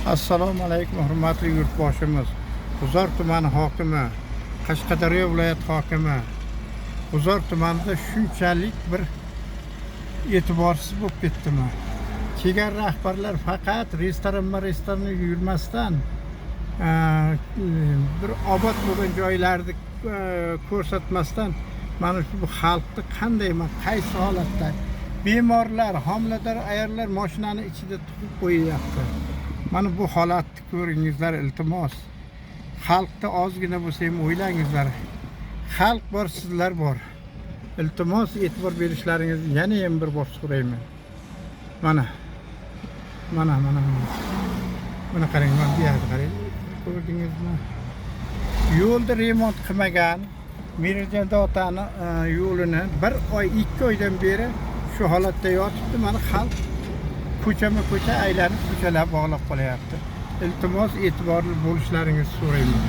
Assalomu alaykum, hurmatli yurtboshimiz, G'uzor tumani hokimi, Qashqadaryo viloyati hokimi. G'uzor tumanida shunchalik bir e'tiborsiz bo'lib ketdimi? Kelgan rahbarlar faqat restoranma restoranga yurmasdan, bir obod bo'lgan joylarni ko'rsatmasdan, mana shu bu xalqni qanday, qaysi holatda bemorlar, homilador ayollar mashinani ichida tug'ib qo'yyapti. Mana bu holatni ko'ringizlar, iltimos. Xalqni ozgina bo'lsa ham o'ylangizlar. Xalq bor, sizlar bor. Iltimos, e'tibor berishlaringizni yana ham bir bor so'rayman. Mana. Mana, mana, mana. Mana qarang, mana bu yerda qarang. Ko'rdingizmi? Yo'lni remont qilmagan Mirjon otani yo'lini bir oy, 2 oydan beri shu holatda yotibdi. Mana xalq ko'chama ko'cha aylanib, ko'chalar bog'lab qolyapti. Iltimos, e'tiborli bo'lishlaringizni so'rayman.